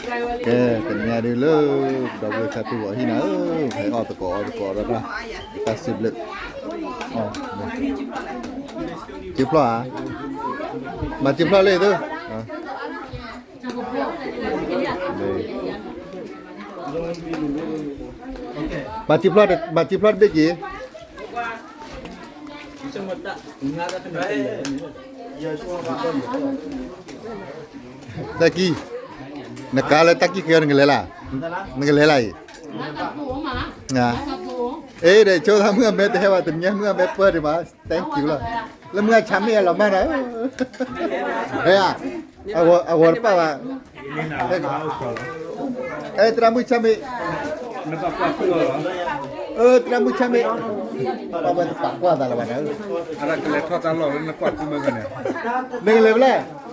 ကဲ တနံၤညါဒုးလၢ ဒီပုၢ်ဝဲၢ်ဆါဖိဂီၤဟံၣ်နၤဧၢ, ဟဲအီၣ်သကိးအီသကိးဒီးတၢ် တၢ်စံးဘျုး, စံဖျီၣ်ဧါ, မၤစံဖျီၣ်လၢသု, မၤစံဖျီၣ် မၤစံဖျီၣ်တဘ့ၣ်က့ၤ တၢ်ကံ, နကါလၢတၢ်ကံဃဲအီၤ နကလဲၤလၢ်, နကလဲၤလၢ်အံၤ, အ့ ဒီးဆိသးမုၢ်အမဲတဟဲဘၣ် တနံၤညါမုၢ်အမဲပၢၢ်ဒံးမး thank you လီၤ, လၢမုၢ်အဆါမ့ၢ်အလီၤမၢ်နၤ, ဟဲ, အဂီၤတပၣ်ဘၣ်, အဲ သရၣ်မုၣ်ဆါမ့ၢ်, အဲ သရၣ်မုၣ်ဆါမ့ၢ်, ပှၤဝဲတပာ်ကွၢ်သးလၢၤဘၣ်နၤ, နကလဲၤထီၣ်တၢ်လီၢ်လၢနကွၢ်ကူမ့ၢ်ဂ့ၤန့ၣ်, နကလဲၤဖဲလဲၣ်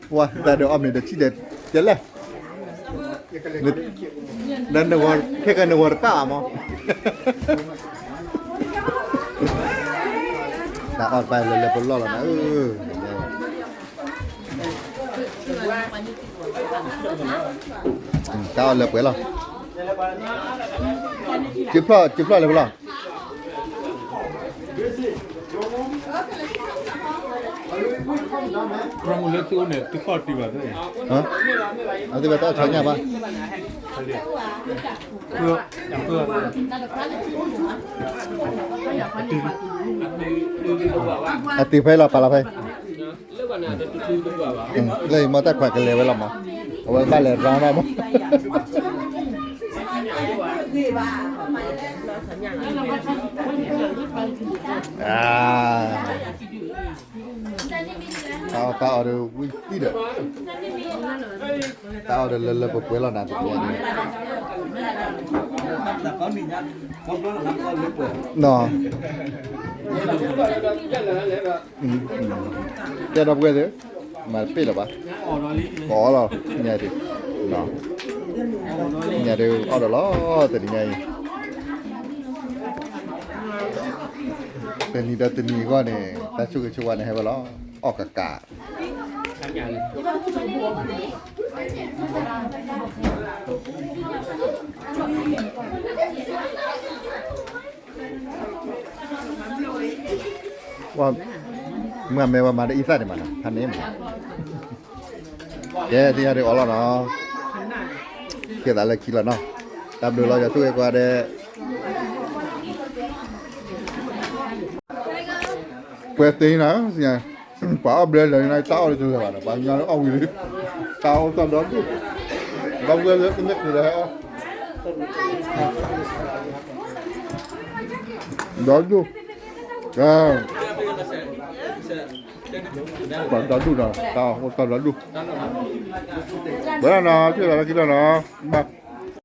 ပှၤတၢ်ဒီးအီၣ်မ့ၤဒီးဆံၣ်ဒီးတဲလဲၣ်, ဒီးနဂီၤခဲကနဂီၤတပၣ်ဘၣ်မး, တၢ်အီၣ်တပၣ်လၢလၢပလီၢ်လီၤနၤဧၢ, တၢ်အီၣ်လၢပှဲၤလီၤ, စံဖျီၣ် စံဖျီၣ်လၢပလီၢ် ရမုၢ်လၢသုအိၣ်န့ၣ် သုခီၣ်တံၢ်ဘၣ်သ့ၣ်, အသုဘၣ်တၢ်ဆီညၣ်ဘၣ်, အတံၢ်ဖဲလီၤ ပာ်လီၤဖဲ, လၢယမီၢ်တၢ်ခွါကလဲၤဝဲလီၤမး, အဝဲဘၣ်လဲၤရၤနီၢ်မး တၢ်အီၣ်တၢ်အီဒီးဝံသံဒီး, တၢ်အီၣ်ဒီးလၢလၢပှဲၤပှဲၤလီၤနၤတနံၤညါန့ၣ်, နီၤ, ကဲဒီပုၢ်ဝဲၢ်သ့ၣ်, မၤတပ့ၢ်လၢၤဘၣ်, ကအီၣ်လီၤညါဒံး, ညါဒံးအီၣ်ဒီးလီၤ တနံၤညါအံၤ တနံၤဒီးတနံၤအဂီၢ်န့ၣ် တၢ်ဆိၣ်ဂ့ၤဆိၣ်ဝါန့ၣ်ဟဲဝဲလီၤ, အီၣ်ကကး, မုၢ်မဲဝဲမၤဒီးအံသၣ်ဒံးမးနီၤ ဖးန့ၣ်မး, ကဲ သ့ၣ်ညါဒံးအီၣ်လီၤနီၤ, ကဲသးလၢခံလီၤနီၤ, တၢ်ဘျုးလီၤ ယွၤဆိၣ်ဂ့ၤကိးဂၤဒဲး ပှဲၤသ့နီၤ, ပှၤအီၣ်ဘျဲၣ်လၢာ်န့ၣ် တၢ်အီၣ်တလၢာ်ဘၣ်ဒီး ပှၤကညီလၢအီၣ်ဝံၤလံ, တၢ်အီၣ်တၢ်ဒီဒူၣ်, ဒီပုၢ်ဝဲၢ်လၢကနဲၣ်ကျဲၤလၢဟဲအီၣ်, ဒီဒူၣ်, ပှၤဒီဒူၣ်ဒီး တၢ်အီၣ်တၢ်ဒီဒူၣ်, ဝဲဒၣ်နီၤ ကဲသးလၢခံလီၤနီၤ, ဘၣ်